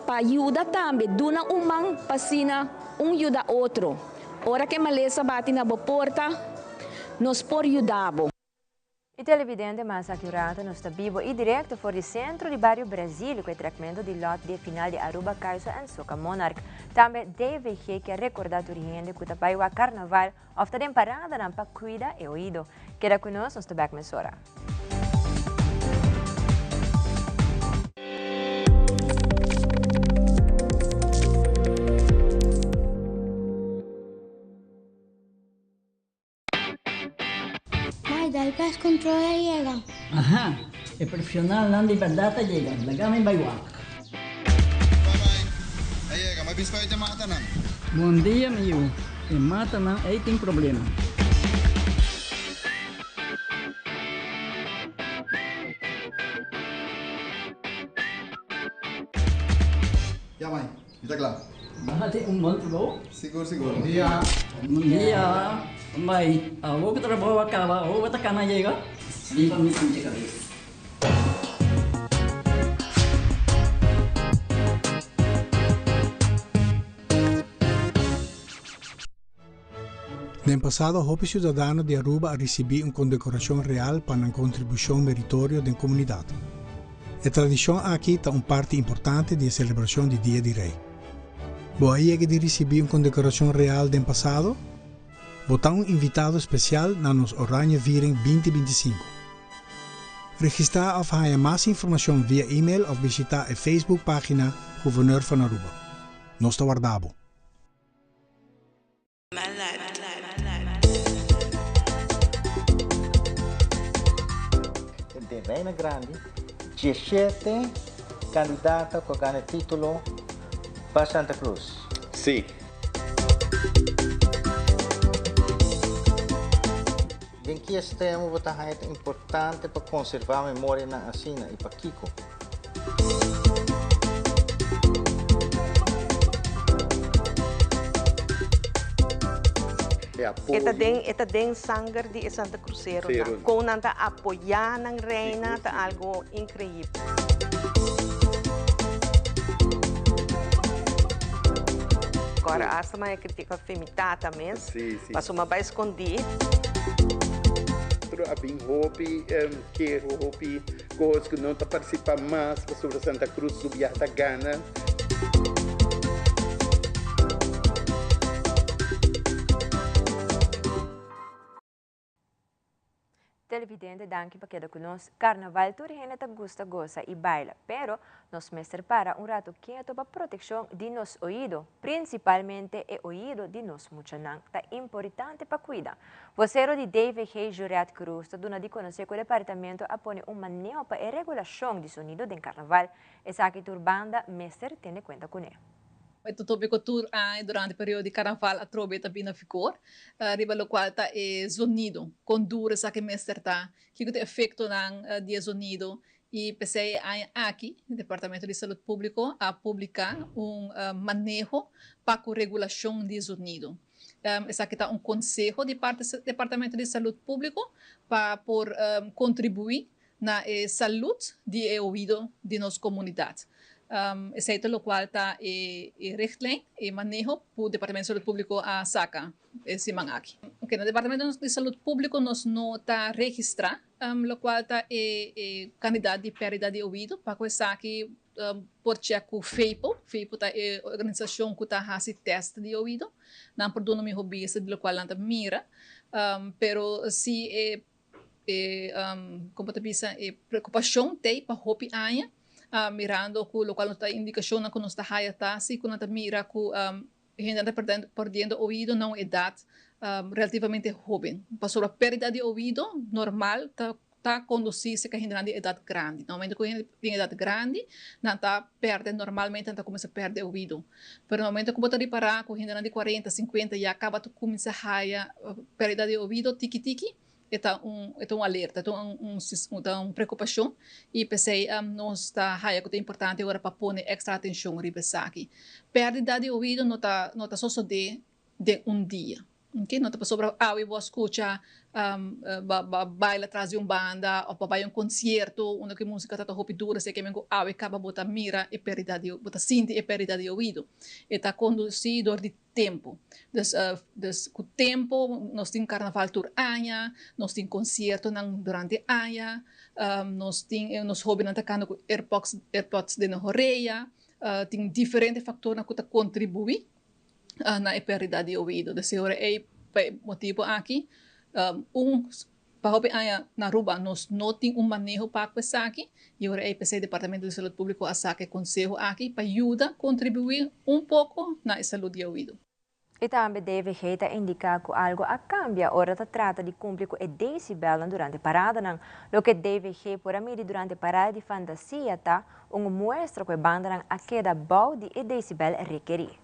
pa yuda tambe, duna un man pa asina un yuda otro. Ora ku e malesa bati na bo porta, nos por yuda bo. Y televidente mas aki un rato nos ta bibo y directo for di centro di bario Brasil cu e trekmento di lot di e final di Aruba Kaiso en Soca Monarch. Tambe DVG kier recorda tur hende cu ta bay wak carnaval of ta den paradanan pa cuida e oido. Keda cu nos, nos ta bek mesora. Mai, dal pest control a yega. Aha, e profesionalnan di berdad a yega. Laga mi bai wak. Bye bye. A yega, ma biscoit e matanan. Bon dia mi yu, e matanan ei tin problema. Ya mai, mi ta kla. Nan a tin un bon trabou. Sigur, sigur. Bon dia. Bon dia. Mai, awor ku trabou a kaba, awor bo ta kana yega? Riba mi pinche kabes. Den pasado hopi ciudadano di Aruba a ricibi un condecoracion real pa nan contribucion meritorio den comunidad. E tradicion aki ta un parti importante di e celebracion di Dia di Rey. Bo a yega di ricibi un condecoracion real den pasado? Bo ta un invitado special na nos Oranje Viering 2025. Registra of haya mas informacion via email of bishita e Facebook pagina Gouverneur van Aruba. Nos ta warda bo. Den Reina Grandi, 17 kandidata ku a gana e título pa Santa Cruz. Sí. Den ki estremo bo ta haña ta importante pa konservá memorianan asina i pakiko? E ta den e ta den sanger di e Santa Cruceronan. Kon nan ta apoyá nan reina ta algo inkreibel. Ora asta maya kritika fe mi tata mes, pasobra mi a bai skondí. Otro a bin hopi keho, hopi Cos cu no ta participa mas pasobra Santa Cruz su biaha ta gana. Televidente danki pa keda ku nos. Karnaval tur hende ta gusta gosa i baila, pero nos mester para un rato keto pa protekshon di nos oido, prinsipalmente e oido di nos muchanan ta importante pa kuida. Vocero di DVG Jurette Croes ta duna di conoce cu e departamento a pone un maneho pa e regulacion di sonido den carnaval. Esaki tur banda mester tene cuenta cune. E ta topico tur aña durante periodo di carnaval atrobe ta bini na vigor, riba locual ta e zonido, con duro esaki mester ta, kico ta e efectonan di e zonido y p'esey e aña aki Departamento di Salud Publico a publica un maneho pa cu regulacion di zonido. Esaki ta un konseho di parti Departamento di Salud Públiko pa por kontribuí na e salud di e oido di nos komunidat. Esei ta lokual ta e richtlijn, e maneho ku Departamento di Salud Públiko a saka e siman aki. Oke, na Departamento di Salud Públiko nos no ta registrá lokual ta e kandidat di pèrdida di oido pa ku esaki Por check ku FEPO. FEPO ta e organisashon ku ta hasi tèst di oido. Nan por duna miho bista di lokual nan ta mira. Pero si e e komo ta bisa e preokupashon t'ei pa hopi aña mirando ku lokual nos ta indikashonnan ku nos ta haya ta si ku nan ta mira ku hende nan ta perdiendo oido na un edat relativamente hoben. Pasobra pèrdida di oido normal ta. ta kondusí serka hendenan di edat grandi. Na momento ku hende tin edat grandi, nan ta pèrdè normalmente nan ta kuminsá pèrdè oido. Pero na momento ku bo ta ripará ku hendenan di kuarenta, sinkuenta ya kaba ta kuminsá haya pèrdida di oido tiki tiki, e ta un e ta un alerta, e ta un un ta un preokupashon i p'esei nos ta haya ku ta importante ora pa pone èkstra atenshon riba esaki. Pèrdida di oido no ta no ta sosodé den un dia. Ok, no ta pasobra awe bo a scucha bo a baila tras di un banda of bo a bai un concierto unda cu e musica ta ta hopi duro esey ke men cu awe caba bo ta mira e perdida di bo ta sinti e perdida di oido. E ta conduci door di tempo. Dus dus cu tempo nos tin carnaval tur aña, nos tin conciertonan durante aña, nos tin nos hobennan ta canta cu airpods airpods den nan horea, tin diferente factornan cu ta contribui na e pèrdida di oido. Des e ora ei, pa e motibu aki, un, pa hopi aña na Aruba nos no tin un maneho pa ku esaki, i ora ei p'esei Departamento di Salud Públiko a saka e konseho aki pa yuda kontribuí un poko na e salud di oido. I tambe DVG ta indiká ku algu a kambia ora ta trata di kumpli ku e desibelnan durante paradanan. Loke DVG por a midi durante parada di fantasia ta un muestra ku e bandanan a keda bou di e desibel rekerí.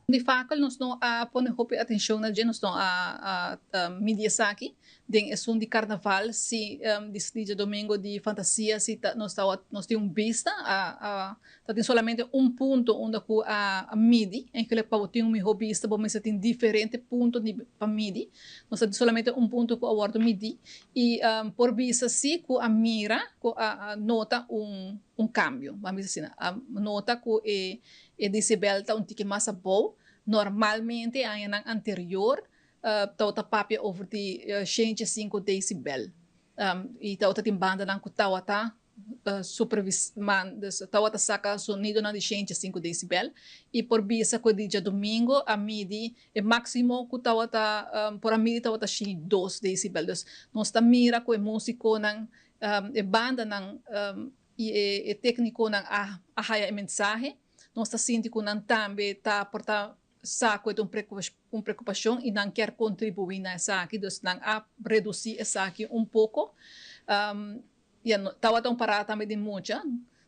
Di fakel nos no a pone hopi atencion na dje, nos no a midi esaki. Den esun di carnaval si, di djadomingo di fantasia si ta nos tawa nos tin un bista a ta tin solamente un punto unda cu a midi. Eigenlijk pa bo tin un miho bista bo mester tin diferente punto di pa midi. Nos ta tin solamente un punto cu a wordo midi y por bisa si cu a mira cu a nota un un cambio, ban bisa asina, a nota cu e E decibel ta un tiki mas abou. Normalmente añanan anterior tabata papia over di shentje sinku decibel. I tabata tin bandanan ku tabata supervis man dus tabata saka sonidonan di shentje sinku decibel. I por bisa ku di djadumingu a midi e máksimo ku tabata por a midi tabata shen dos decibel. Dus nos ta mira ku e músikonan e bandanan i e téknikonan a a haya e mensahe. Nos ta sinti ku nan tambe ta por ta sa ku e ta un un preokupashon i nan kier kontribuí na esaki, dus nan a redusí esaki un poko. Ya no tabata un parada tambe di mucha.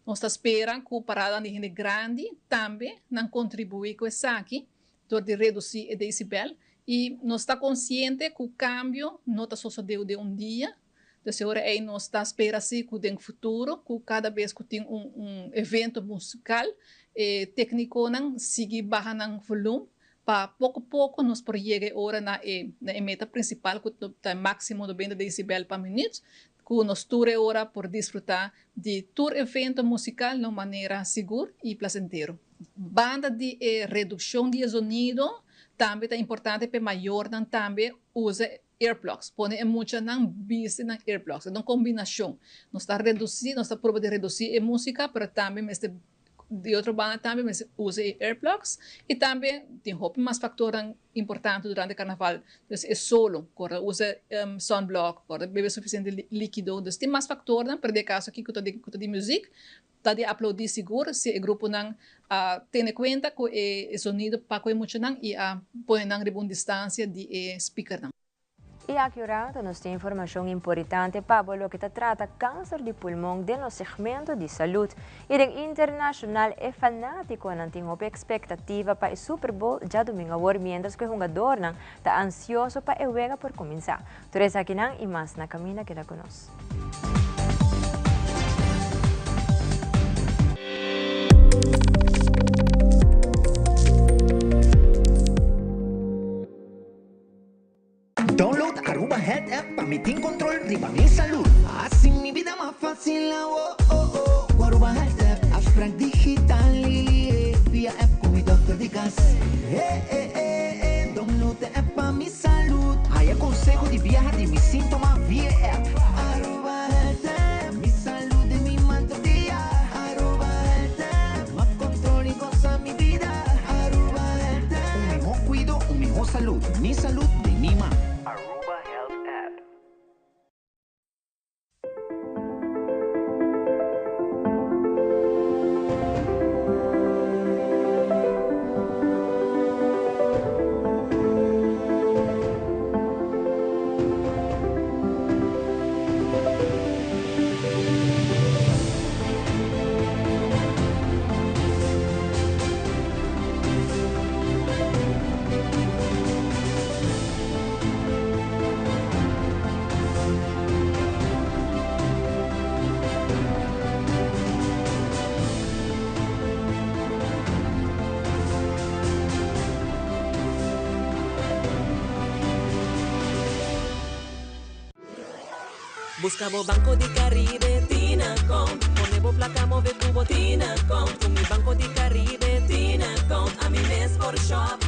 Nos ta spera ku paradanan di hende grandi tambe nan kontribuí ku esaki dor di redusí e desibel. I nos ta konsiente ku kambio no ta sosodé den un dia. Dus e ora ei nos ta spera si ku den futuro ku kada bes ku tin un un evento musikal e teknikonan sigui baha nan volum pa poko poko nos por yega e ora na e na e meta prinsipal ku ta e máksimo nobenta desibel pa minüt ku nos tur e ora por disfrutá di tur evento musikal na un manera sigur i plasentero. Banda di e redukshon di e zonido tambe ta importante pa e mayornan tambe usa Earplugs, pone e muchanan bisti nan earplugs. E ta un kombinashon. Nos ta redusí, nos ta proba di redusí e músika, pero tambe mester, di otro banda tambe mester usa e earplugs. I tambe tin hopi mas faktornan importante durante karnaval. Dus e solo, kòrda usa sunblock, kòrda bebe sufisiente líkido. Dus tin mas faktornan, pero den e kaso aki ku ta di ku ta di muzik, ta di aplaudí sigur si e gruponan a tene kuenta ku e zonido pa ku e muchanan i a pone nan riba un distansia di e spikernan. I aki un rato nos tin informashon imporitante pa bo loke ta trata kanser di pulmon den nos segmento di salud. I den internashonal e fanatikonan tin hopi ekspektativa pa e Super Bowl djadumingu awor mientras ku e hungadornan ta ansioso pa e wega por kuminsá. Tur esakinan i mas na kaminda keda ku nos. Download Aruba Health App pa mi tin control riba mi salud. Haci mi bida mas facil awo oh oh cu Aruba Health App. Afspraak digital via app cu mi dokter di cas. Eh eh eh eh download e app pa mi Salud! Haya conseho di biaha di mi sintoma via e app. Aruba Health App, mi salud den mi man tur dia. Aruba Health App, mas control y goza mi bida. Aruba Health App. Un miho cuido, un miho salud. Mi salud den mi man. Aruba Health App. Busca bo Banco di Caribe Tina Account. Pone bo placa move cu bo Tina Account. Cu mi Banco di Caribe Tina Account ami mes por shop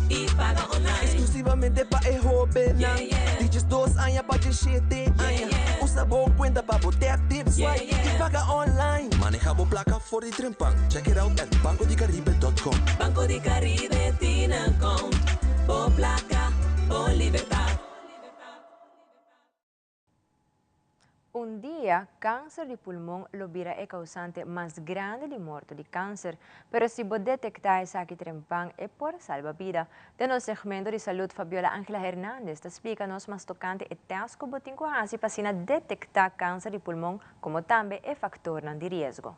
y paga online. Exclusivamente pa e hobennan di 12 aña pa 17 aña. Usa bo cuenta pa bo tap, tip, swipe y paga online. Maneha bo placa for di trempan. Check it out at bancodicaribe.com. Banco di Caribe Tina Account. Bo placa, bo libertad. Un dia, kanser di pulmon lo bira e kausante mas grandi di morto di kanser, pero si bo detektá esaki trempan e por salba bida. Den nos segmento di salud Fabiola Angela Hernandez ta splika nos mas tokante e tèst ku bo tin ku hasi pa asina detektá kanser di pulmon komo tambe e faktornan di riesgo.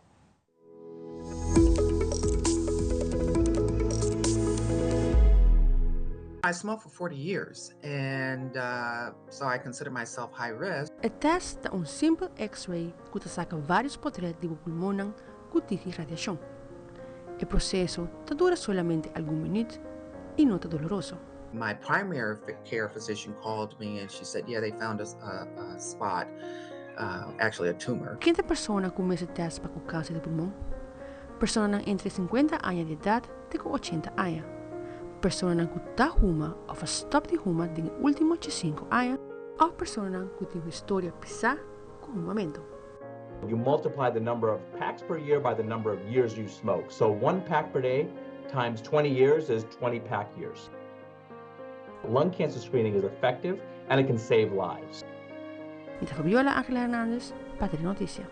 I smoked for 40 years and uh, so I consider myself high risk. E test ta un simpel X-ray ku ta saka vários potret di bo pulmonnan ku tiki radiashon. E proseso ta dura solamente algun minüt i no ta doloroso. My primary care physician called me and she said, yeah, they found a, a, a spot, uh, actually a tumor. Ken ta persona ku mester test pa ku kanser di pulmon? Personanan entre 50 aña di edat te ku 80 aña. Personanan ku ta huma òf a stòp di huma den e último 5 aña òf personanan ku tin un historia pisá ku humamentu. You multiply the number of packs per year by the number of years you smoke. So one pack per day times 20 years is 20 pack years. Lung cancer screening is effective and it can save lives. Mi ta Fabiola Angela Hernandez pa Telenoticia.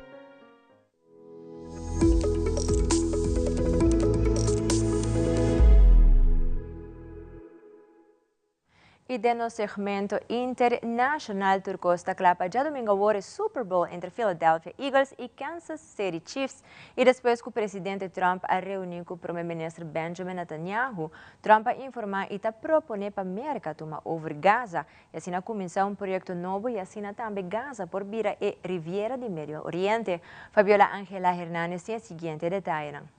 I den nos segmento internashonal tur kos ta kla pa djadumingu awor e Super Bowl entre Philadelphia Eagles i Kansas City Chiefs. I despues ku presidente Trump a reuní ku prome minister Benjamin Netanyahu, Trump a informá i ta proponé pa Merka tuma over Gaza i asina kuminsá un proyekto nobo i asina tambe Gaza por bira e Riviera di Medio Oriente. Fabiola Angela Hernandez tin e siguiente detayenan.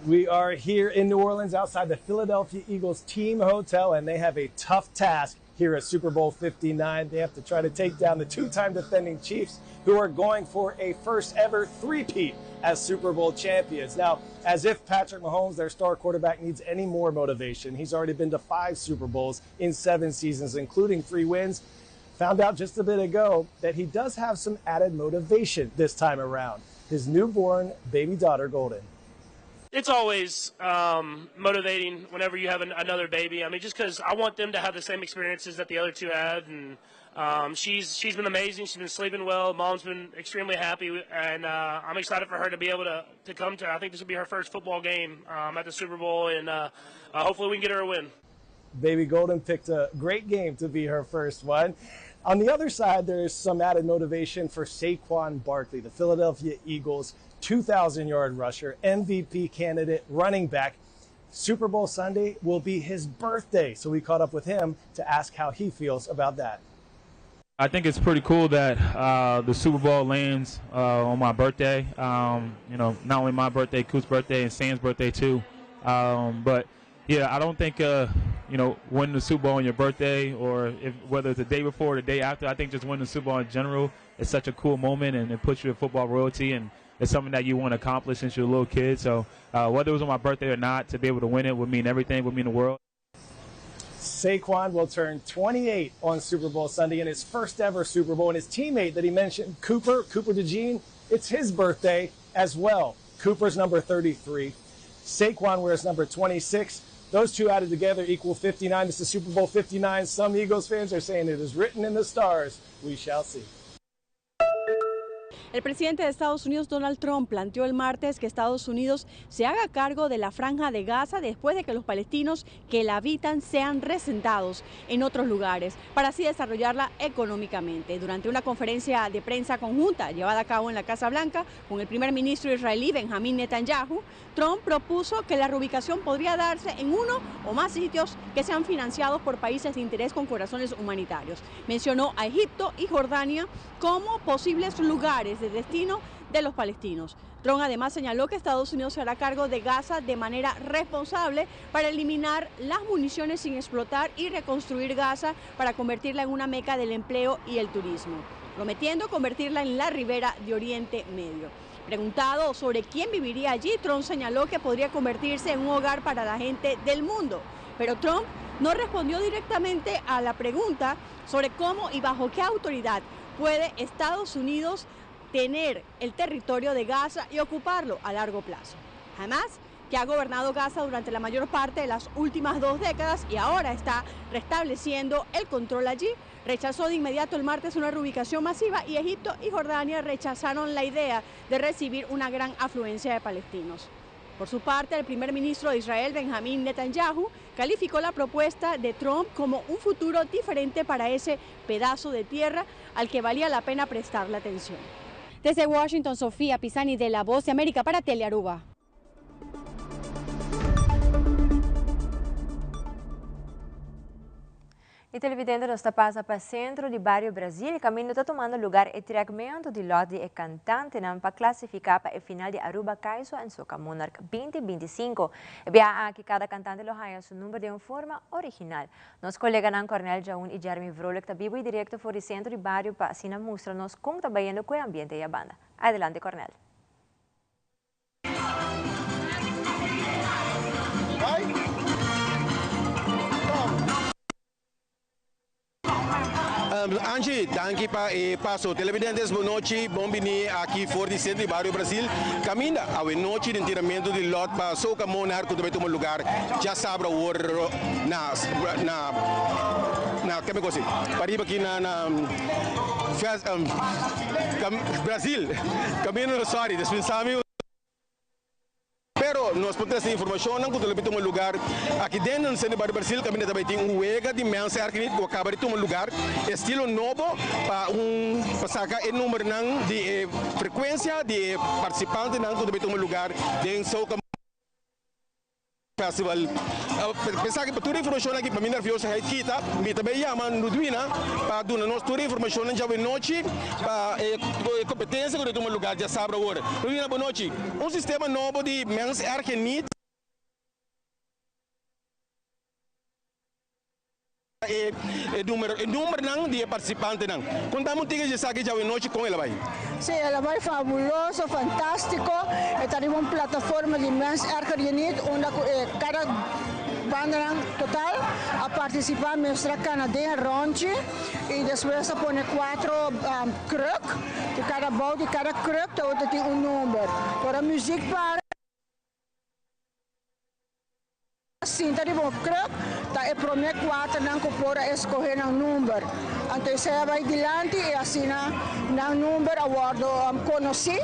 We are here in New Orleans outside the Philadelphia Eagles team hotel, and they have a tough task here at Super Bowl 59. They have to try to take down the two time defending Chiefs, who are going for a first ever three-peat as Super Bowl champions. Now, as if Patrick Mahomes, their star quarterback, needs any more motivation, he's already been to five Super Bowls in seven seasons, including three wins. Found out just a bit ago that he does have some added motivation this time around. His newborn baby daughter, Golden. It's always um, motivating whenever you have an, another baby. I mean, just because I want them to have the same experiences that the other two had, and um, she's she's been amazing. She's been sleeping well. Mom's been extremely happy, and uh, I'm excited for her to be able to, to come to. I think this will be her first football game um, at the Super Bowl, and uh, uh, hopefully we can get her a win. Baby Golden picked a great game to be her first one. On the other side, there is some added motivation for Saquon Barkley, the Philadelphia Eagles 2,000 yard rusher, MVP candidate, running back. Super Bowl Sunday will be his birthday, so we caught up with him to ask how he feels about that. I think it's pretty cool that uh, the Super Bowl lands uh, on my birthday. Um, you know, not only my birthday, Coop's birthday, and Sam's birthday too. Um, but yeah, I don't think uh, you know winning the Super Bowl on your birthday or if, whether it's the day before or the day after. I think just winning the Super Bowl in general is such a cool moment and it puts you in football royalty and it's something that you want to accomplish since you're a little kid. So uh, whether it was on my birthday or not, to be able to win it would mean everything. Would mean the world. Saquon will turn 28 on Super Bowl Sunday in his first ever Super Bowl. And his teammate that he mentioned, Cooper, Cooper DeJean, it's his birthday as well. Cooper's number 33. Saquon wears number 26. Those two added together equal 59. This is Super Bowl 59. Some Eagles fans are saying it is written in the stars. We shall see. El presidente de Estados Unidos, Donald Trump, planteó el martes que Estados Unidos se haga cargo de la franja de Gaza después de que los palestinos que la habitan sean resentados en otros lugares, para así desarrollarla económicamente. Durante una conferencia de prensa conjunta llevada a cabo en la Casa Blanca con el primer ministro israelí Benjamín Netanyahu, Trump propuso que la reubicación podría darse en uno o más sitios que sean financiados por países de interés con corazones humanitarios. Mencionó a Egipto y Jordania como posibles lugares de destino de los palestinos. Trump además señaló que Estados Unidos se hará cargo de Gaza de manera responsable para eliminar las municiones sin explotar y reconstruir Gaza para convertirla en una meca del empleo y el turismo, prometiendo convertirla en la ribera de Oriente Medio. Preguntado sobre quién viviría allí, Trump señaló que podría convertirse en un hogar para la gente del mundo. Pero Trump no respondió directamente a la pregunta sobre cómo y bajo qué autoridad puede Estados Unidos tener el territorio de Gaza y ocuparlo a largo plazo. Además, que ha gobernado Gaza durante la mayor parte de las últimas dos décadas y ahora está restableciendo el control allí, rechazó de inmediato el martes una reubicación masiva y Egipto y Jordania rechazaron la idea de recibir una gran afluencia de palestinos. Por su parte, el primer ministro de Israel, Benjamín Netanyahu, calificó la propuesta de Trump como un futuro diferente para ese pedazo de tierra al que valía la pena prestarle atención. Desde Washington, Sofía Pisani de La Voz de América para Telearuba. Y televidente nos ta pasa pa Centro di Bario Brasil caminda ta tumando lugar e trekmento di lot di e cantantenan pa clasifica pa e final di Aruba Kaiso en Soca Monarch 2025. E biaha aki cada cantante lo haya su number den un forma original. Nos coleganan Cornel Jaun y Jeremy Vrolijk ta bibo y directo for di Centro di Bario pa asina mustra nos con ta bayendo cu e ambiente ey abanda. Adelante Cornel. Angie, danki pa e paso. Televidentes, bon nochi, bon bini aki for di Centro di Bario Brasil. Caminda awe nochi den tiramento di lot pa Soca Monarch cu ta bay tuma lugar djasabra awor na na na keme cosa pariba aki na na Brasil. Caminda, sorry, dispensami. Pero nos por trese informashonnan ku ta loke tuma lugar aki den nan Centro Barrio Brasil kaminda ta bai tin un wega di mens erkenit ku a kaba di tuma lugar estilo nobo pa un pa saka e numbernan di e frekuensia di e partisipantenan ku ta bai tuma lugar den Soca Festival. Pensa ki pa tur e informashonnan aki pa mi nerviosaheid kita mi ta bai yama Ludwina pa duna nos tur e informashonnan djawe nochi pa e kompetensia ku ta tuma lugar djasabra awor. Ludwina bo nochi. Un sistema nobo di mens erge niet e numero e numbernan di e participantenan. Contame un tiki di esaki djawe nochi con el a bay. Sí, el a bay fabuloso, fantastico. E ta riba un plataforma di Mens Erger Je Niet unda cu e cada bandanan total a participa mester a cana den e rondje y despues a pone cuatro kruk. Ku kada bou di kada kruk ta tin un number. Ora muzik para, sinta riba un kruk, ta e promé kuaternan ku por a eskohé nan number. Anto esei a bai dilanti i asina nan number a wòrdu konosí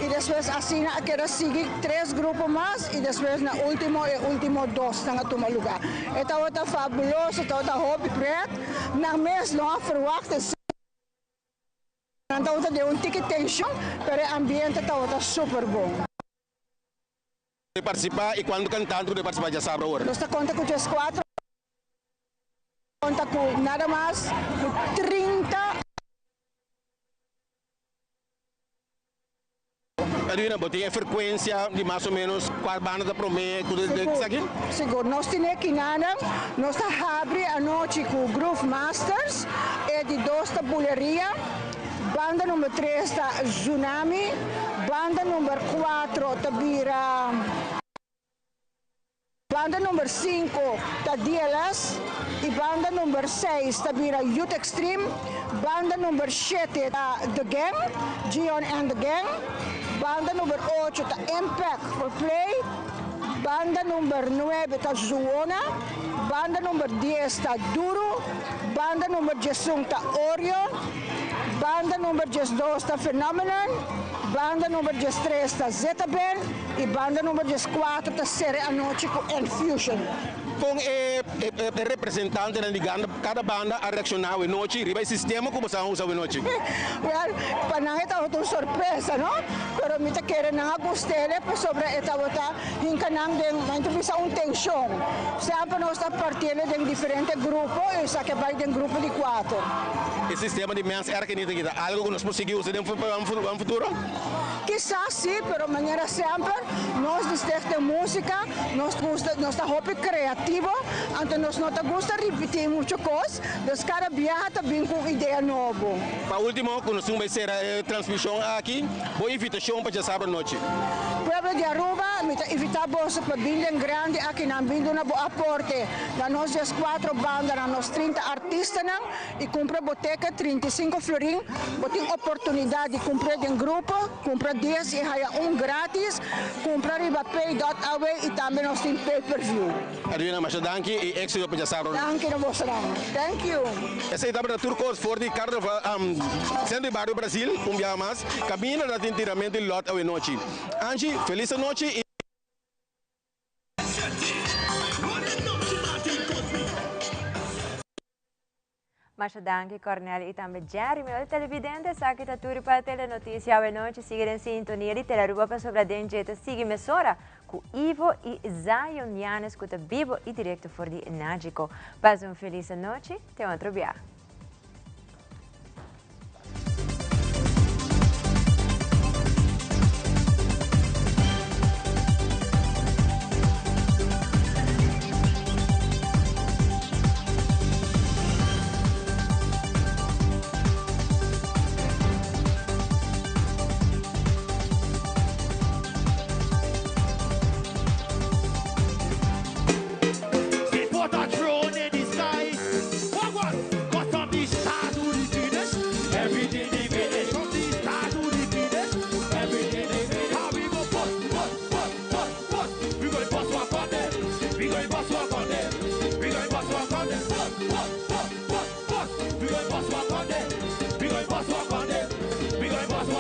i despues asina a keda sigui tres grupo mas i despues na último e último dosnan a tuma lugá. E tabata fabuloso, tabata hopi pret. Nan mes no a ferwagt esei. Nan tabata den un tiki tenshon, pero e ambiente tabata super bon. Partisipá i kuantu kantante ku ta partisipá djasabra awor? Nos ta konta ku dieskuatro, konta ku nada mas ku 30. Edwina, bo tin e frekuensia di mas o menos kua banda ta promé ku ta esaki? Sigur, nos tin e kinanan. Nos ta habri anochi ku Groove Masters, e di dos ta Buleria, banda number tres ta Zunami, banda number kuatro ta bira. Banda number sinku ta DLS y banda number seis ta bira Youth Extreme. Banda number shete ta The Gang, Gion and The Gang. Banda number ocho ta Impact for Play. Banda number nuebe ta Zuona. Banda number dies ta Duru. Banda number diesun ta Oreo. Banda number 12 ta Phenomenon, banda number 13 ta Zeta Band y banda number 14 ta cera anochi cu Enfusion. Con e representantenan di cada banda a reacciona awe nochi riba e sistema cu bo sa usa awe nochi? Wel, pa nan e tabata un sorpresa, no? Pero mi ta kere nan a gust'ele pasobra e tabata hinca nan den, nan ta bisa un tension. Semper nos ta partiele den diferente grupo y esaki a bay den grupo di cuater. E sistema di mens erkenning ta kita algo cu nos por sigui usa den futuro? Kisas si, pero manera semper nos di Stichting Musica nos gusta, nos ta hopi creativo, anto nos no ta gusta ripiti mucho cos, dus cada biaha ta bin cu un idea nobo. Pa ultimo, cu nos tin bay cera e transmision aki, bo invitacion pa djasabra nochi. Pueblo di Aruba, mi ta invita boso pa bin den grandi akinan, bin duna bo aporte na nos diescuatro banda, na nos trinta artistanan. I kumpra bo teke 35 florin, bo tin oportunidat di kumpr'é den grupo, kumpra dies i haya un gratis, kumpra riba pay dot aw i tambe nos tin pay per view. Edwina, masha danki i éxito pa djasabra. Danki na bosonan. Thank you. Esei tabata tur kos for di Carnaval Centro di Bario Brasil, un biaha mas, kaminda ta tin tiramento di lòt awenochi. Angie, felis anochi i. Masha danki Cornel y tambe Jeremy. Ora televidente esaki ta tur pa Telenoticia awe nochi. Sigui den sintonia di Telearuba pasobra den dje ta sigui mesora cu Ivo y Zion Yanes cu ta bibo y directo for di Nagico. Pasa un feliz anochi. Te otro bia.